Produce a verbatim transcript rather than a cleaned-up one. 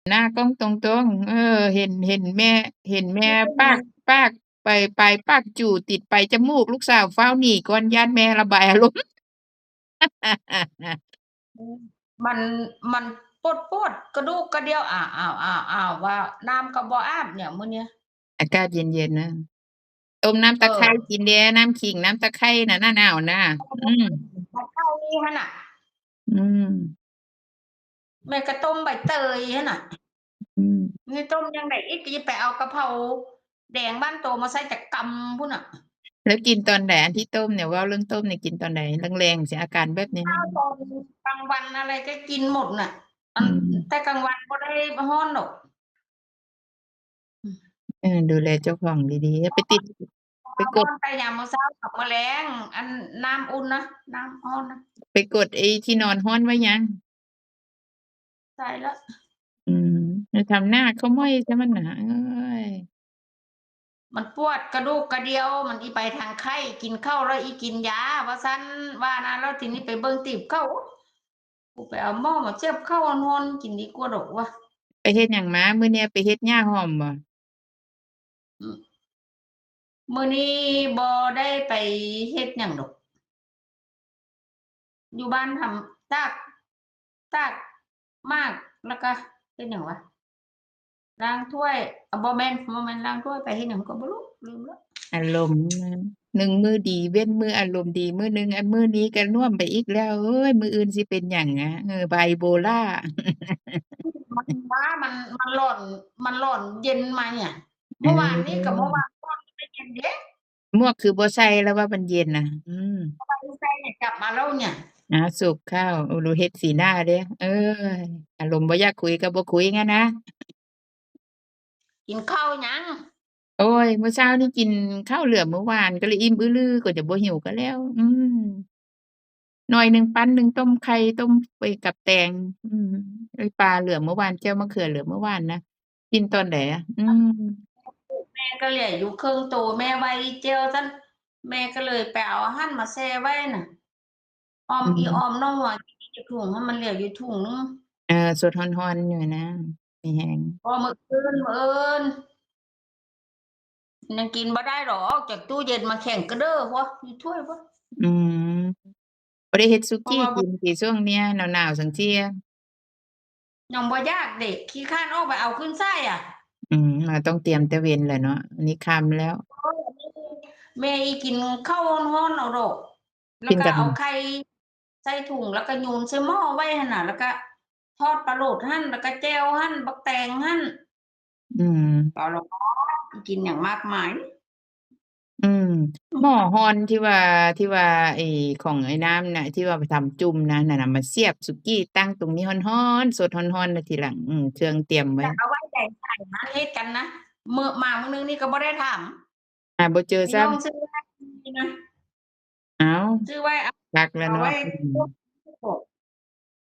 หน้ากล้องตรงๆ เออ เห็น เห็นแม่ เห็นแม่ปาก ปาก ไป ไปปากจู๋ติดไปจมูก ลูกสาวฟ้าวหนีก่อน ย้านแม่ระบายอารมณ์ อืม มัน มันปวดๆ กระดูกกระเดี่ยว อ้าวๆ ๆ ว่าน้ำก็บ่อาบเนี่ยมื้อเนี้ย อากาศเย็นๆ นะ ต้มน้ำตะไคร้ เออ กินแด่ น้ำขิง น้ำตะไคร้น่ะ หน้าหนาวน่ะ อืม ตะไคร้หั่นน่ะ อืม แม่ก็ต้มใบเตยหั่นน่ะ อืม นี่ต้มจั่งใด๋อีก ก็สิไปเอากะเพราแดงบ้านโตมาใส่จักกำพุ้นน่ะ แล้วกินตอนใด๋ อันที่ต้มเนี่ย เว้าเรื่องต้มเนี่ยกินตอนใด๋ แลงๆ สิ อาการแบบนี้ ข้าวตอนกลางวันอะไรก็กินหมดน่ะ อัน อืม แต่กลางวันบ่ได้ฮ้อนดอก อืม เออ ดูแลเจ้าของดีๆ อย่าไปติด ไปกด ฮ้อนแต่ยามมื้อเช้ากับมื้อแลง อันน้ำอุ่นนะ น้ำฮ้อนนะ ไปกดไอ้ที่นอนฮ้อนไว้ยัง ใส่แล้ว อืม ไปทำหน้าขม้อยซะมันน่ะ เอ๊ย มันปวดกระดูกกระเดี่ยว มันอีไปทางไข้ กินข้าวแล้วอีกินยา ว่าซั้น ว่านะ แล้วทีนี้ไปเบิ่งตีบเข้า กูไปเอาหม้อมาเสียบเข้าฮ้อนๆ กินดีกว่าดอกว่า ไปเฮ็ดหยังมา มื้อเนี้ยไปเฮ็ดหญ้าหอมบ่ อืม มื้อนี้บ่ได้ไปเฮ็ดหยังดอก อยู่บ้านทำ ตาก ตากหมาก แล้วก็เฮ็ดหยังวะ ล้างถ้วย อ่า บ่แม่น บ่แม่นล้างถ้วย ไปเฮ็ดหยังก็บ่รู้ ลืมแล้ว อารมณ์นะ หนึ่งมื้อดีเว้นมื้ออารมณ์ดีมื้อหนึ่ง อันมื้อนี้ก็น่วมไปอีกแล้ว เอ๊ย มื้ออื่นสิเป็นหยังอะ เออ ไบโพล่า มันว่ามัน มันร้อน มันร้อนเย็นมาเนี่ย อืม เมื่อวานนี้กับเมื่อวานก่อนมันเย็นเด้ หมวกคือบ่ใส่ แล้วว่ามันเย็นน่ะ อืม บ่ใส่เนี่ย กลับมาแล้วเนี่ย อ้าว สุกข้าว โอ้ ดูเฮ็ดสีหน้าเด้ เอ๊ย อารมณ์บ่อยากคุยก็บ่คุยงั้นนะ กินข้าวยัง โอ๊ย มื้อเช้านี้กินข้าวเหลือมื้อวาน ก็เลยอิ่มอื้อลือ ก็จะบ่หิวก็แล้ว อืม หน่อยหนึ่ง ปั้นหนึ่ง ต้มไข่ ต้ม ไอ้ กับแตง อืม ไอ้ปลาเหลือมื้อวาน แจ่วมะเขือเหลือมื้อวานนะ กินตอนใด๋อะ อืม แม่ก็เหลืออยู่ครึ่งโต แม่ไว้แจ่วซั้น แม่ก็เลยไปเอาหั่นมาแช่ไว้น่ะ ออม อืม อีออมน้องว่า กินอยู่ถุง ให้มันเหลืออยู่ถุงหนึ่ง เออ สดฮ้อนๆ อยู่นะ มีแฮง พอมื้ออื่น มื้ออื่น ยังกินบ่ได้ดอก ออกจากตู้เย็นมาแข็งกะเด้อ พอ อยู่ถ้วยพอ อืม บ่ได้เฮ็ดสุกี้ เพราะว่าบ่ กินติช่วงเนี้ย หนาวๆ ซังเทื่อ ยังบ่อยากเด้ ขี้คร้านออกไปเอาขึ้นไส้อะ อืม มันต้องเตรียมแต่เว็นแหละเนาะ อันนี้ค่ำแล้ว เออ แม่อีกินข้าวฮ้อนๆ เอาดอก แล้วก็เอาไข่ใส่ถุง แล้วก็โยนใส่หม้อไว้หั่นน่ะ แล้วก็ทอดปลาโหลดหั่น แล้วก็แจ่วหั่น บักแตงหั่น อืม เอาละ กินหยังมากมาย อืม หม้อฮ้อนที่ว่า ที่ว่าไอ้ของไอ้น้ำน่ะ ที่ว่าไปทำจุ่มนะ นั่นน่ะ มาเสียบสุกี้ตั้งตรงนี้ฮ้อนๆ สดฮ้อนๆ นะทีหลัง อืม เครื่องเตรียมไว้ จะเอาไว้ใดใส่นะ เฮ็ดกันนะ มื้อ มามื้อนึงนี่ก็บ่ได้ถาม หาบ่เจอซ้ำ พี่น้องซื้อไว้นะ อ้าว ซื้อไว้ เอา คักแล้วเนาะ เอาไว้ อืม